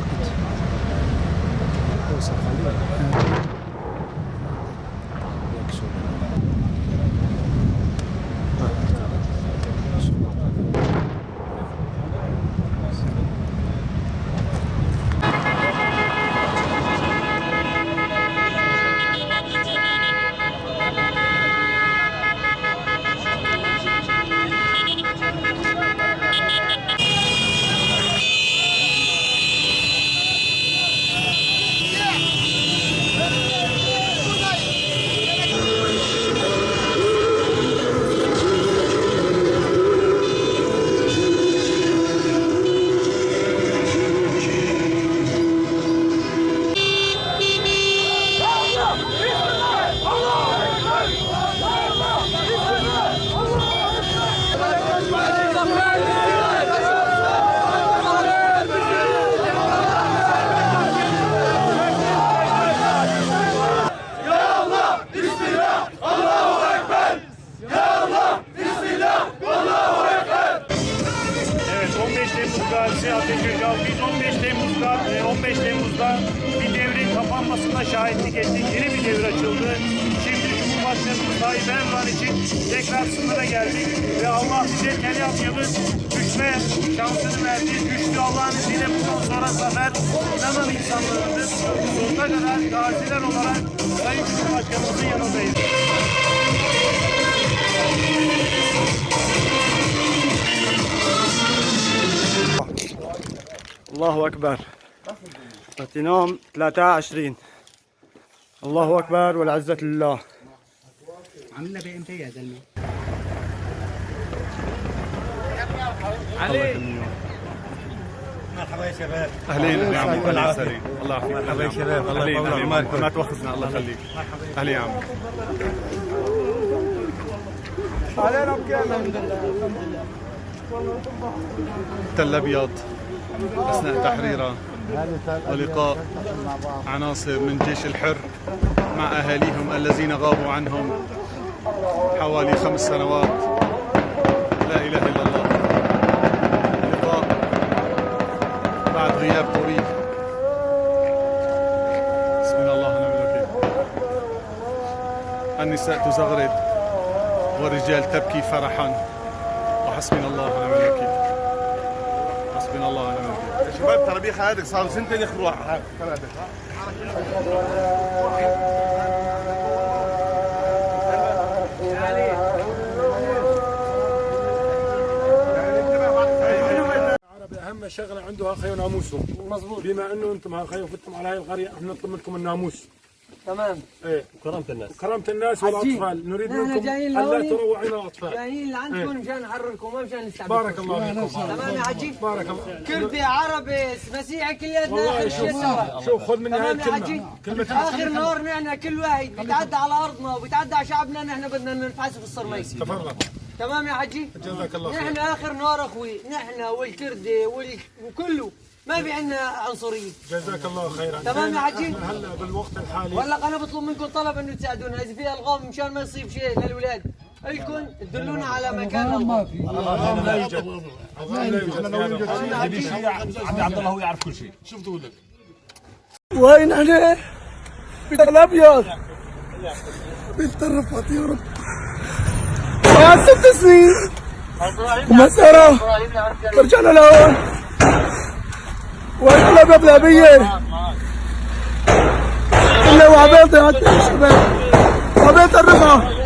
العقد Evet, 15 Temmuz gazisi Ateş Öcal. Biz 15 Temmuz'da 15 Temmuz'da bir devrin kapanmasına şahitlik ettik. Yeni bir devir açıldı. Şimdi Cumhurbaşkanımız Tayyip Erdoğan için tekrar sınıra geldik ve Allah bize Tel Abyad'ın düşme şansını verdi. Güçlü Allah'ın izniyle bundan sonra zafer inanan insanlarındır. Sonuna kadar gaziler olarak Sayın Cumhurbaşkanımızın yanındayız. الله أكبر. اغتنام 23. الله أكبر والعزة لله. عملنا بي ام يا زلمه. مرحبا يا شباب. اهلين اهلين عمو، اهلين وسهلين، الله يعافيك. مرحبا يا شباب، الله اهلين يطول اهلين، اعماركم. ما تواخذنا، الله يخليك. اهلين يا عمو. تل ابيض اثناء تحريرها ولقاء عناصر من جيش الحر مع اهاليهم الذين غابوا عنهم حوالي 5 سنوات. لا اله الا الله. لقاء بعد غياب طويل. بسم الله ونعم الوكيل. النساء تزغرد والرجال تبكي فرحا، وحسبنا الله ونعم الوكيل. حسبنا الله ونعم الوكيل. يا شباب ترى خنادق صاروا سنتين يخلوها خنادق. العربي اهم شغله عنده اخي ناموسه. مظبوط. بما انه انتم اخي وفتم على هاي القريه، احنا نطلب منكم الناموس. تمام. ايه، وكرامة الناس. وكرامه الناس والاطفال، نريد نحن منكم جايين الا لهون. تروعين الاطفال. جايين لعندكم مشان نحرركم، ما مشان نستعبدكم. بارك الله فيكم. تمام يا حجي. بارك الله. كردي عربي مسيحي كلياتنا والله اخر شيء شوف سوا. شوف، خذ مني هاي تمام يا حجي. الكلمه، كلمه. اخر نهار نحن كل واحد بيتعدى على ارضنا وبيتعدى على شعبنا نحن بدنا ننفعسه في الصرمية. تفضل. تمام يا حجي. جزاك الله خير. نحن اخر نهار اخوي، نحن والكردي وكله ما في عندنا عنصريه. جزاك الله خيرا. تمام يا حجي. احنا هلا بالوقت الحالي وهلا انا بطلب منكم طلب انه تساعدونا اذا في الغام مشان ما يصيب شيء للاولاد، الكم تدلونا على مكان الغام. الغام لا يوجد، الغام لا يوجد في هذا. عمي عبد الله هو يعرف كل شيء. شوف تقول لك. وين احنا؟ بيت الابيض، بيت الرفعت يا رب. بعد 6 سنين ومسألة رجعنا لهون. وين الابيض الابية؟ كله وعبيطي حتى يا شباب، عبيط الرفعة.